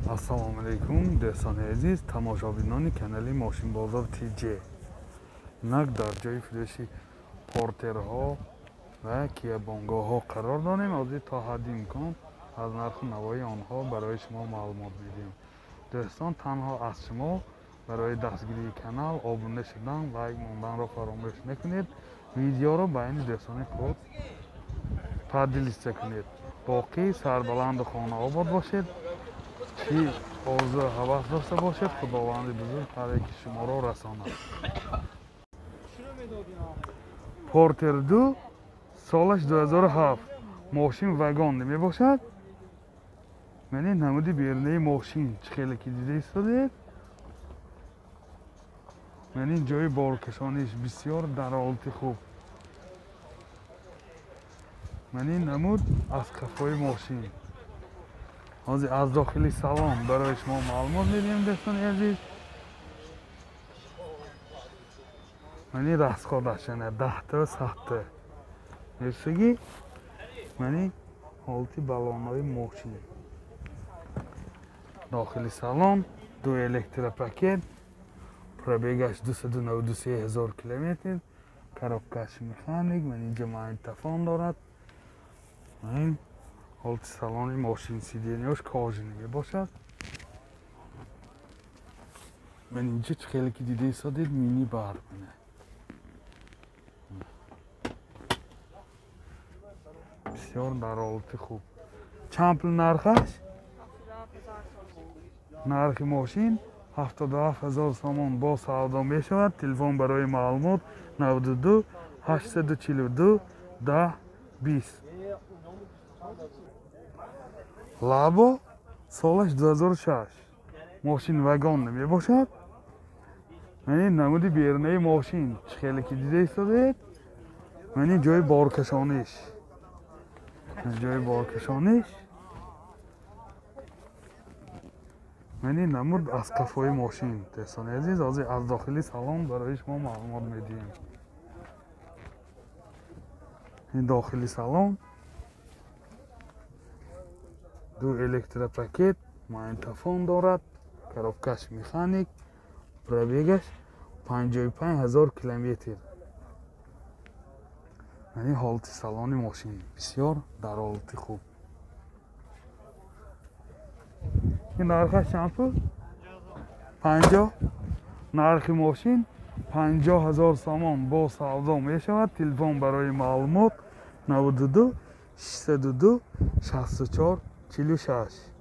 Ассалому алайкум, дӯстони азиз, тамошобинони канали Мошинбозор ТЖ. Инак дар ҷои фурӯши портерҳо ва киябонгоҳҳо қарор дорем. Ҳозир то ҳадди имкон аз нарху навои онҳо барои шумо маълумот медиҳем. Дӯстон, танҳо аз шумо барои дастгирии канал обуна шудан, лайк монданро фаромӯш накунед. Видеоро байни дӯстони худ поделиться кунед. Боқӣ сарбаланду хонаобод бошед. Чӣ орзу ҳавас дошта бошед, Худованди бузург ҳар яки шуморо расонад. Портер 2 солаш 2007, мошин вагон мебошад. Мани намуди берунаи мошин чӣ хеле ки дида истодед. Мани ҷои боркашониш бисёр дар ҳолати хуб. Мани намуд аз қафои мошин. Ҳозир аз дохили салон барои шумо маълумот медиҳем, дӯстони азиз. Мани расходаш яна 10 100 мерсагӣ. Мани ҳолати балонҳои мошин. Дохили салон ду электропакет, пробегаш 293 ҳазор километр, коробкаш механик, ман инҷа магнитофон дорад. Ин ҳолати салони мошин, сиденияш кожаный мебошад. Ман инҷа чӣ хеле ки дида истодед, мини бар. Бисёр дар ҳолати хуб. Чанд пул нархаш? Нархи мошин 77 ҳазор сомон бо савдо мешавад. Телефон барои маълумот 92 842 10 20. Лабо солаш 2006, мошин вагон мебошад. Мани намуди берунаи мошин чӣ хеле ки дида истодед. Мани ҷои боркашониш, ҷои боркашониш. Мани намуд аз қафои мошин. Дӯстони азиз, ҳозир аз дохили салон барои шумо маълумот медиҳем. Ин дохили салон ду электропакет, магнитофон дорад, коробкаш механик, пробегаш 55 ҳазор километр. Мани ҳолати салони мошин бисёр дар ҳолати хуб. Ин нархаш чанд пул? 50. Нархи мошин 50 ҳазор сомон бо савдо мешавад. Телефон барои маълумот 92 602 64 46.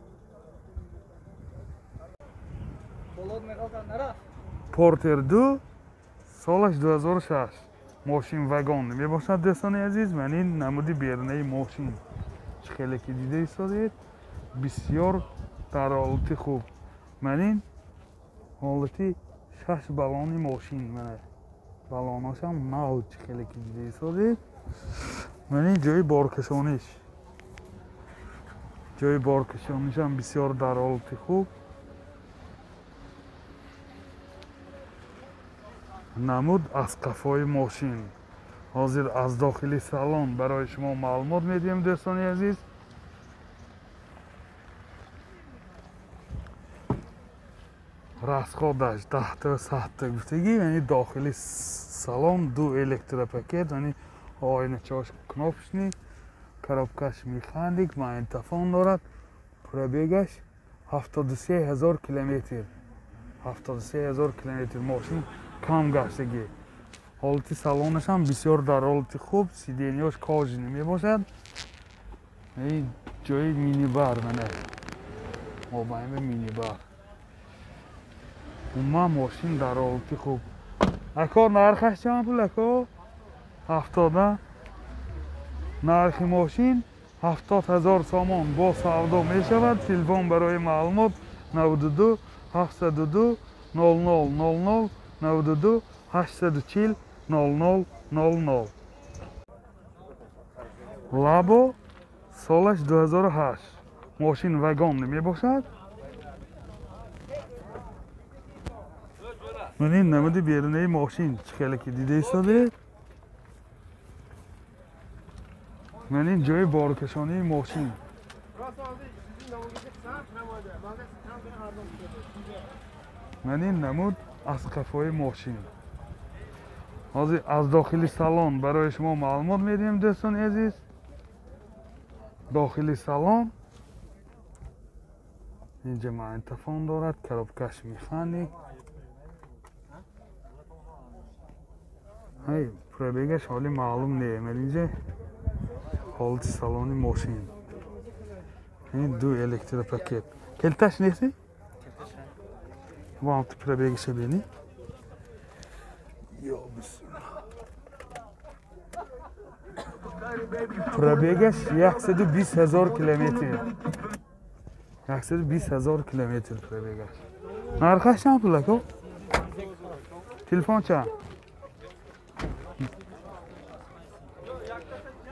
Портер 2 солаш 2006, мошин вагон мебошад. Дӯстони азиз, ман ин намуди берунаи мошин чӣ хеле ки дида истодед, бисёр дар ҳолати хуб. Ман ин ҳолати 6 балони мошин, мана балоношам нав чӣ хеле ки дида истодед. Ман ин ҷои боркашониш, ҷои боркашонишам бисёр дар ҳолати хуб. Намуд аз қафои мошин. Ҳозир аз дохили салон барои шумо маълумот медиҳем, дӯстони азиз. Расходаш 10 100 гуфтагӣ. Яъне дохили салон ду электропакет, яъне оиначаош кнопочный, коробкаш механик, магнитофон дорад, пробегаш 73 ҳазор километр. 73 ҳазор километр мошин кам гаштагӣ. Ҳолати салонашам бисёр дар ҳолати хуб, сиденияш кожаный мебошад. Ин ҷои минибар, мана мобайни минибар. Умуман мошин дар ҳолати хуб. Ако нархаш чанд пул, ако? 70. Нархи мошин 70 ҳазор сомон бо савдо мешавад. Телефон барои маълумот 92 702 00 00 92 840 00 00. Лабо солаш 2008, мошин вагон мебошад. Ман ин намуди берунаи мошин чӣ хеле ки дида истодед. Ман ин ҷои боркашонии мошин. Ман ин намуд аз қафои мошин. Ҳозир аз дохили салон барои шумо маълумот медиҳем, дӯстони азиз. Дохили салон инҷа магнитофон дорад, коробкаш механик. Ҳай, пробегаш ҳоли маълум не. Ман инҷа ҳолати салони мошин. Ин ду электропакет. Келташ нест? Вам ту пробегаша бини. Ё бисмилла. Пробегаш 120 000 километр. 120 000 километр пробегаш. Нархаш чанд пул ака? Телефон чанд?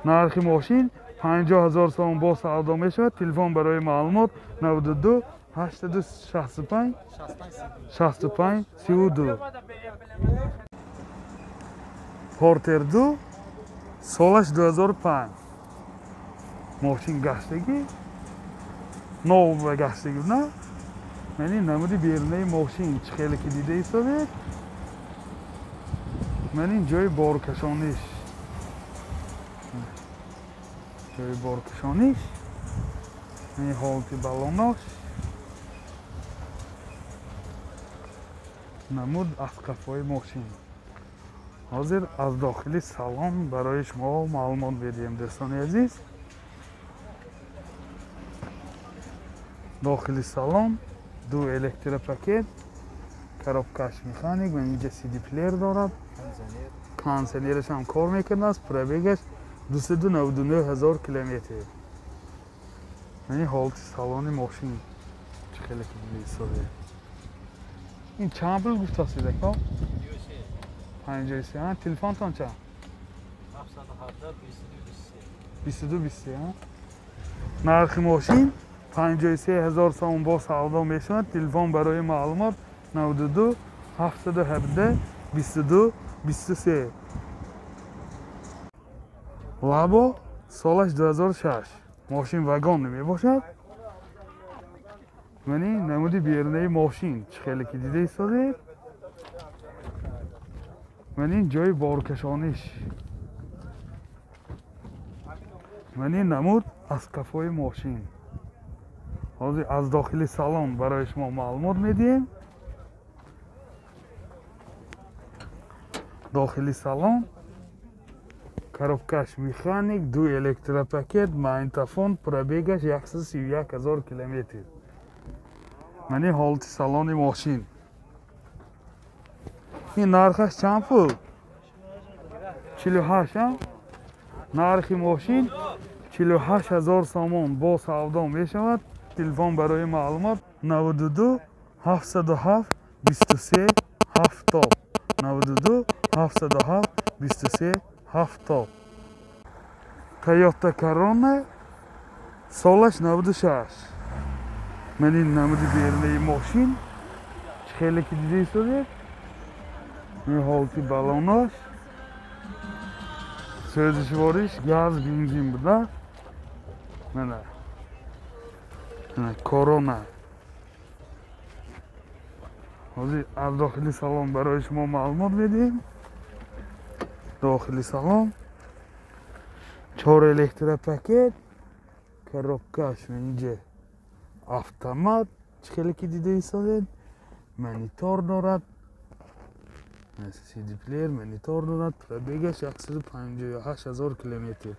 Нархи мошин 50 000 сомон бо савдо мешавад. Телефон барои маълумот 92 865 65 32. Портер 2 солаш 2005. Мошин гаштагӣ, нов ва гаштагӣ на? Ман ин намуди берунаи мошин чӣ хеле ки дида истодед. Ман ин ҷои боркашониш. Ҷои боркашониш. Ин ҳолати балонош. Намуд аз қафои мошин. Ҳозир аз дохили салон барои шумо маълумот медиҳем, дӯстони азиз. Дохили салон ду электропакет, коробкаш механик, ва инҷа CD плеер дорад. Кондиционераш ҳам кор мекунад. Пробегаш 299 000 километр. Ин ҳолати салони мошин чӣ хеле ки дида истодед. Ин чанд пул гуфтастед ака? 53. Телефонтон чанд? 717 22 23. 22 23. Нархи мошин 53 000 сомон бо савдо мешавад. Телефон барои маълумот 92 717 22 23. Лабо солаш 2006. Мошин вагон мебошад. Ман ин намуди берунаи мошин чӣ хеле ки дида истодед. Ман ин ҷои боркашониш. Ман ин намуд аз қафои мошин. Ҳозир аз дохили салон барои шумо маълумот медиҳем. Дохили салон коробкаш механик, ду электропакет, магнитофон, пробегаш 131 000 километр. Ман ин ҳолати салони мошин. Ин нархаш чанд пул? 48. Нархи мошин 48 000 сомон бо савдо мешавад. Телефон барои маълумот 92 707 23 70. 92 707 23 70. Toyota Corona солаш 96. Ман ин намуди берунаи мошин чӣ хеле ки дида истодед. Ин ҳолати балонош, сӯзишвориш газ, бензин буда. Мана Корона. Ҳозир аз дохили салон барои шумо маълумот медиҳем. Дохили салон 4 электропакет, коробкаш инҷа автомат чӣ хеле ки дида истодед, монитор дорад, CD плеер, монитор дорад. Пробегаш 158 000 километр.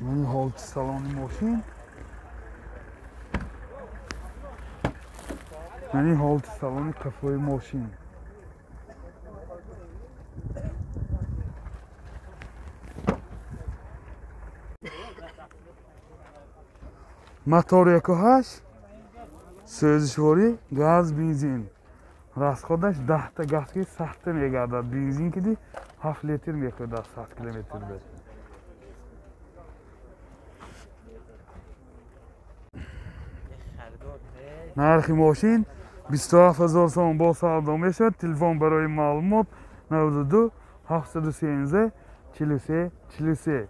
Ман ҳолати салони мошин. Ман ин ҳолати салони қафои мошин. Мотор 1.8, сӯзишворӣ газ, бензин. Расходаш 10 газ ки 100 мегардад. Бензин киди 7 литр мехӯрад 100 километр. Нархи мошин 27 000 сомон бо савдо мешавад. Телефон барои маълумот 92 713 43 43.